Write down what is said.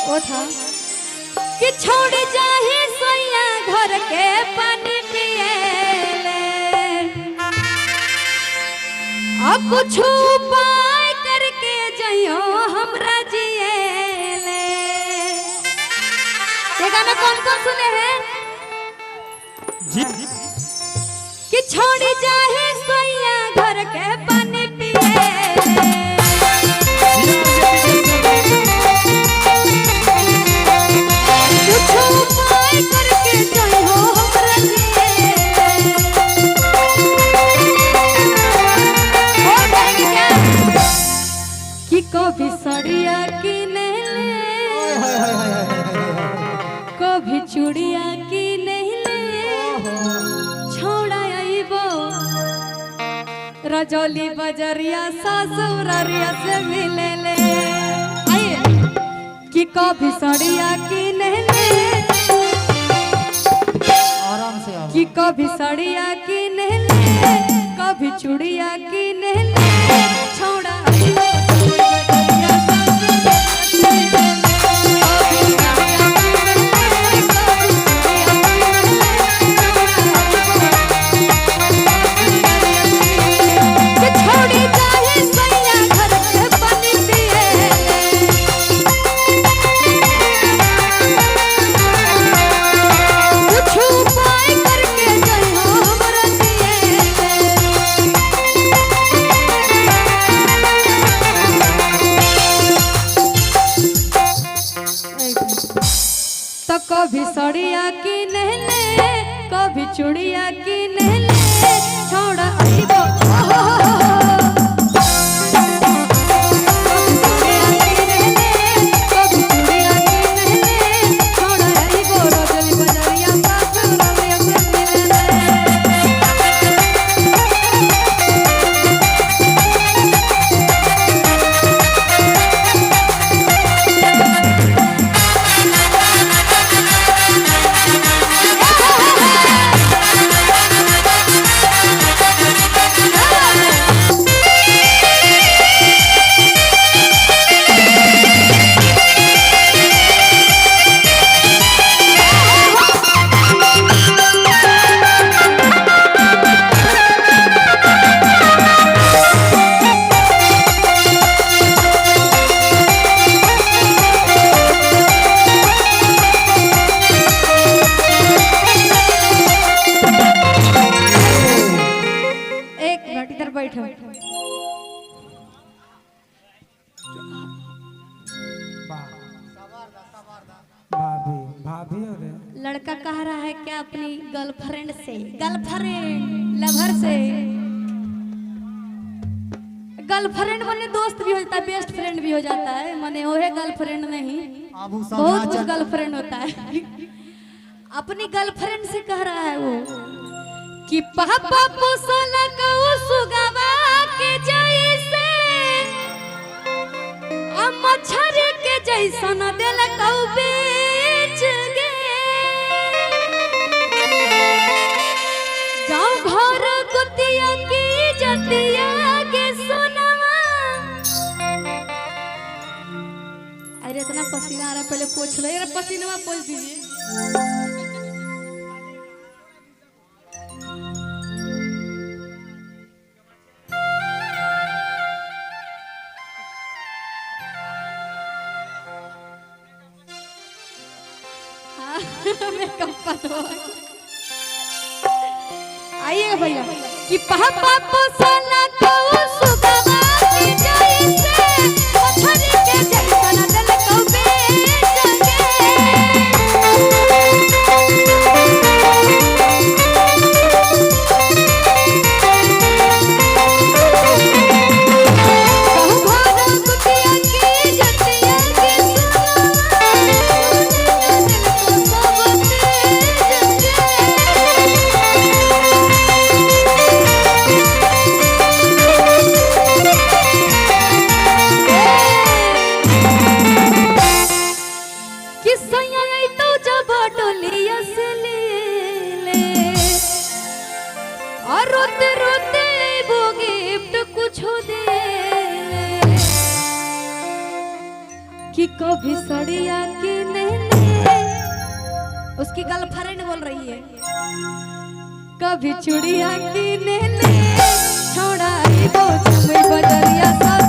वो था कि छोड़ जाहे सैया घर के पानी पिए ले, अब कुछ उपाय करके जइयो हमरा जिए ले। ये गाना कौन कौन सुने हैं? जी। कि छोड़ जाहे सैया घर के पानी पिए ले, कुछ उपाय करके जइयो हमरा जिए ले। और कहेंगे क्या कि कभी सड़िया की ले, कभी चूड़िया की नहीं ले, छोड़ा आइबो रजौली बजरिया ससुररिया से मिले ले। आइए कि कभी सड़िया की नहीं ले, आराम से आओ। कि कभी सड़िया की नहीं ले, कभी चूड़िया की नहीं ले, छोड़ा आइबो बजरिया ससुररिया से मिले ले। कभी सड़िया की नहीं ले, कभी चूड़िया की नहीं ले, छोड़ा आइबो कि छोड़ी जाहे सैया घर के पानी पिए ले, कुछ उपाय करके जइहो हमरा जिए ले। तो कभी सड़िया की नहीं ले, कभी चूड़िया की नहीं ले, छोड़ा आइबो कभी सड़िया की नहीं ले, कभी चूड़िया की नहीं ले, छोड़ा आइबो रजली बजरिया ससुररिया से मिले ले। एक मिनट इधर बैठो। भाभी भाभी हो रे। लड़का कह रहा है क्या अपनी गर्लफ्रेंड से, गर्लफ्रेंड लवर से, गर्लफ्रेंड माने दोस्त भी हो जाता है, बेस्ट फ्रेंड भी हो जाता है, माने वो है गर्लफ्रेंड नहीं, बहुत कुछ गर्लफ्रेंड होता है। अपनी गर्लफ्रेंड से कह रहा है वो कि पापा पोसला कऊ सुगवा के जैसे मच्छर के जैसन दिल कऊ बेच गे, गाँव घर कुतिया की जतिया के सोनवा। अरे इतना पसीना आ रहा है, पहले पोछ लो यार, पसीना पोछ दीजिए। हाँ, मेकअप पतो। आइएगा भैया कि पापा पोसला कऊ सुगवा के जैसे मच्छर के जैसन दिल कऊ बेच गे। कहू घर कुतिया की जतिया के सोनवा, दिल को सब तेज गे। कभी सड़िया की ले, उसकी गर्लफ्रेंड बोल रही है, कभी चूड़िया की ले, छोड़ा वो जमुई बजरिया।